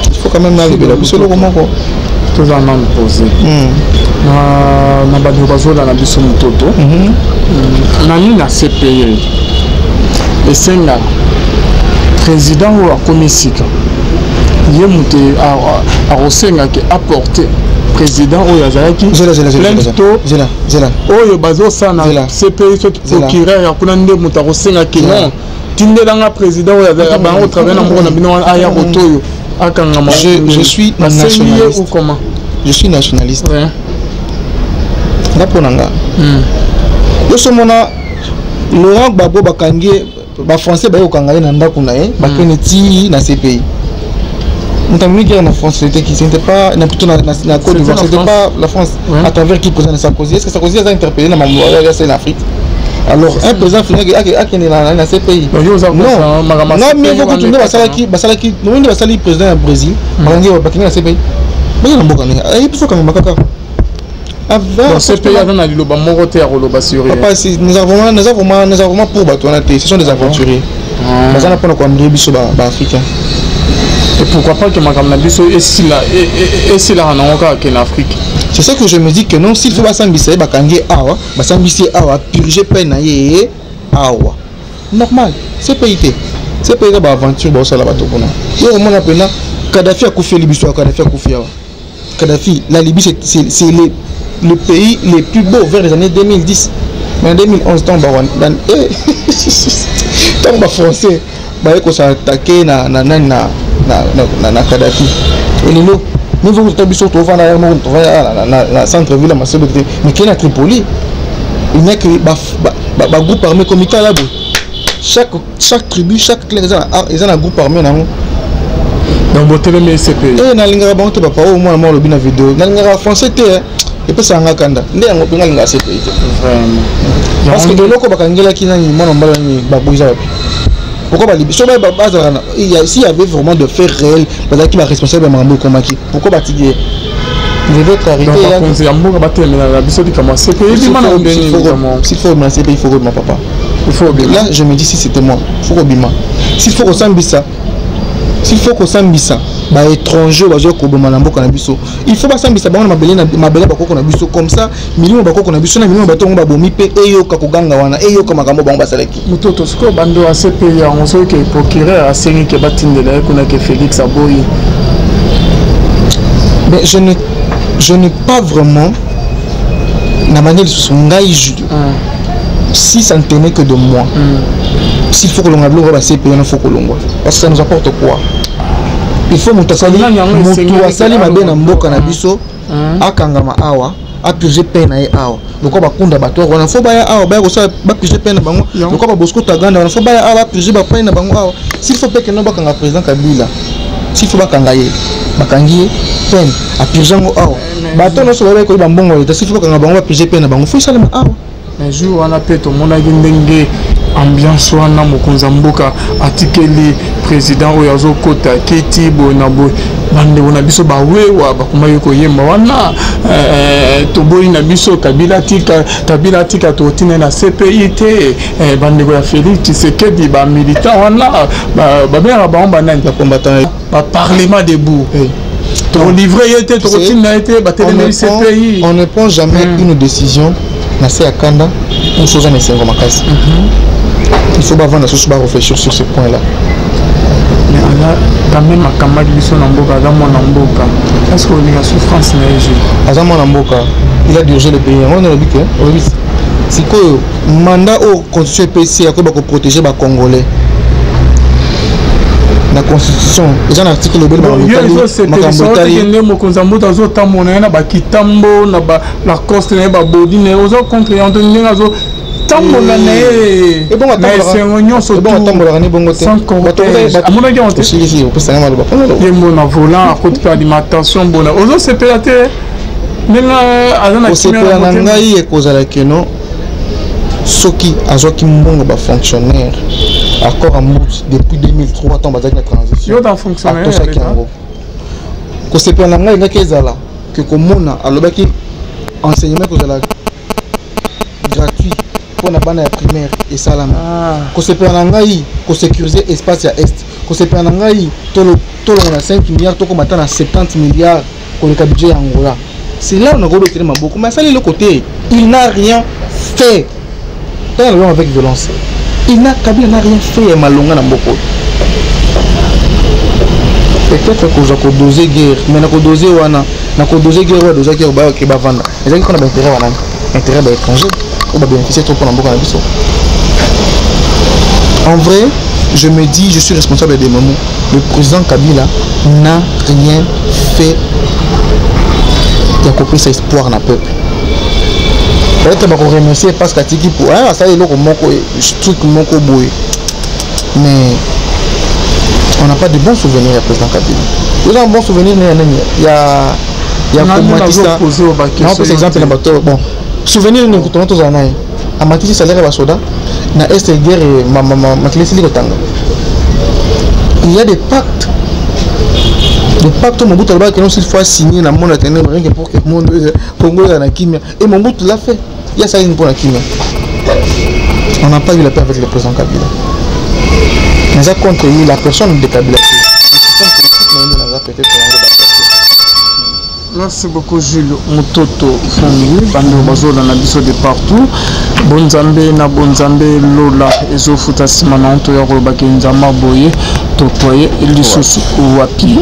il faut quand même nalobela biso eloko moko. Toza nanu posé na bandeko bazolanda biso mototo na nini na CPI. Esenga président oyo akomi sika, ye moto akosengaki apporter président oyo azalaki plainte to oyo bazosala na CPI, soki procureur ya kuna nde moto akosengaki non, tindelanga président oyo azalaka bango kotravaille na mboka na bino wana, aya koto oyo akangama. Je suis nationaliste. Ou comment? Je suis nationaliste. Nga, mpo na nga, yo so mona Laurent Gbagbo, bakangi ye, bafrançais baye kokanga ye na ndako na ye, bakende ti na CPI. Moto amemi guerre na France, c'était qui? C'était pas na plutôt na Côte d'Ivoire, c'était pas la France? Ouais. À travers qui? Président Sarkozy. Est-ce que Sarkozy a interpellé na mambo ya na Afrique? Alors un président africain akende na CPI? Non, non, mais beaucoup nde basalaki nde basali président ya Brésil, bakangi, bakende na CPI, baki na mboka ndenge ayebi faut kangama kaka. CPI aza na liloba moko te ya koloba sur Papa, nous avons vraiment pour bato wana te, ce sont des aventuriers, baza na mpona koambrie biso baafricain. Et pourquoi pas que makambo na biso esila, esilaka nango kaka ke na Afrique? C'est ça que je me dis, que non, s'il faut basambisa ye, bakangi ye awa, basambisi ye awa, purge peine na ye awa, normal. CPI te, CPI eza baaventure baosala bato kuna. Yo komona mpena Kadafi akufeli biso awa, Kadafi akufi awa. Kadhafi, la Libye, c'est le pays le plus beau vers les années 2010. Mais en 2011, tant ba français, bah, ils ont attaqué na Kadhafi. Et lelo, nous avons biso tovanda na na centre ville masolo te, mais qui na Tripoli, il n'y a que ba ba groupe armé comme là. Chaque tribu, chaque clan eza na groupe armé nango. Donc botelemi CPI? Eh, nalingaka bango te, papa. Oyo mwana mwa olobi na video, nalingaka français te, epesaka nga kanda nde yango mpe nga alingaka CPI te. Vraiment? Parce que eloko bakangelaki nani, mwana mobali nani, baboyi, eza wapi? Pourquoi balibi so bazalaka? S'il y avait vraiment de faits réels, bazalaki baresponsable ya makambo ekomaki, pourquoi batiki ye? Il devait être arrêté. Bakonzi ya mboka batelemelaka biso likambo ya CPI. S'il faut obima CPI, il faut obima, papa. Il faut obima. Là, je me dis, si c'était moi, il faut obima. S'il faut kosambisa, s'il faut kosambisa baétranger oyo bazwa koboma na mboka na biso, il faut basambisa bango na mabele ya bakoko na biso. Comme ça milimo bakoko na biso na milimo bato yango babomi mpe eyoka koganga wana, eyoka makambo bango basalaki. Mototo, sikoyo bando ya CPI yango, soki procureur asengi ke batindela ye kuna, ke Félix aboyi? Mais je n'ai pas vraiment na manière lisusu ngai Julio, si ça ne tenait que de moi, s'il faut kolonga biloko ba CPI wana, faut kolongwa, parce que ça nous apporte quoi? Il faut moto asali, moto asali mabe na mboka na biso akangama awa, apurge peine na ye awa. Lokwa bakunda bato wana, faut baya awa, baya kosala, bapurge peine na bango. Lokwa babosco Taganda wana, faut baya awa, bapurge bapeine na bango awa. S'il faut mpe keno bakanga président Kabila, s'il faut bakanga ye, bakangi ye, peine apurge yango awa. Bato nyonso bayebi koyeba mbongo ya leta, s'il faut bakanga bango, bapurge peine na bango, faut esalema awa. Mais jour wana mpe tomonaki ndenge Ambiance wana, mokonzi ya mboka atikeli président oyo azokota kiti boye na boye. Bandeko na biso bawewa bakomaki koyemba wana: "Toboyi na biso Kabila tika, Kabila tika, totina na CPI te." Bandeko ya Félix Tshisekedi, bamilitant wana, babengaka bango banani? Bacombattant. Baparlement debout, tokolivre ye te, tokotinda ye te, batelemeli CPI. On ne prend jamais une décision na se ya kanda mosu oza na esengo makasi. Il faut bavanda susu, baréfléchir sur ce point là. Mais aza quand même akambaki biso na mboka, aza mwana mboka. Est ce que olinga souffrance na ye, Jules? Aza mwana mboka, il a dirigé le pays. Yango nalobi ke olobi sikoyo mandat oyo constitution epesi ya koyeba koprotéger bacongolais na constitution, eza na article obeli. Makambo etali mokonzi ya mboka azotambola ye na bakitambo na Lacoste na ye, babodi na ye, oza contre yango ndenge azotambola na ye na esengo nyonso? Atambolaka ni bongo te. Amonaki yango te. Osilisi opesanga maloba. Ye mbo na volant akoti mpe alimentation bona, ozosepela te ndenge aza na? Kosepela na ngai ekozala keno soki azwaki mbongo bafonctionnaire, accord ya Mbuti depuis 2003, ntango bazalaki na transition, atosaki yango. Kosepela na ngai engaki ezala ke komona alobaki enseignement kozala gratuit mpona bana ya primaire, esalama. Kosepela na ngai, kosécuriser espace ya Est. Kosepela na ngai, tolongo na 5 milliards, tokoma ata na 70 milliards koleka budget ya Angola. C'est là nakobetele maboko. Mais asali eloko te, il n'a rien fait. Ntango nalobi avec violence, il n'a Kabila n'a rien fait ya malonga na mboka oyo. Peut-être kozwa kodose guerre, mais na kodose wana, na kodose guerre oyo adosaki bayake bavanda, ezalaki mpona baintérêt banani? Intérêt baétranger oyo babénéficie trop mpona mboka na biso. En vrai, je me dis, je suis responsable des moments. Le président Kabila n'a rien fait ya kopesa espoir na peuple. Peut-être bakoremercier parce que atiki po asali eloko moko, truc moko boye, mais on n'a pas de bons souvenirs ya président Kabila. Oza un bon souvenir ya nani? Ya komatisa, naopesa exemple na bato, bon souvenir nini tongo tozala na ye? Amatisi salaire ya basoda na Est, guerre, makili esili kotanga. Il y a des pactes, le pacte Mobutu alobaki non, s'il faut signer na monde atene rien que pour que monde Congo ezala na kimia, et Mobutu l'a fait. Il y a ça une pour la kimia. On n'a pas eu la paix avec le président Kabila. Naza contre ye, la personne de Kabila, le système politique na ye, naza peut-être yango d'accord. Merci beaucoup, Jules Mototo Fongi. Bandeko bazolanda biso de partout, bonzambe na bonzambe, lola ezofuta. Nsima na nto ya kolobaki Nzambe boye, totoye lisusu wapi?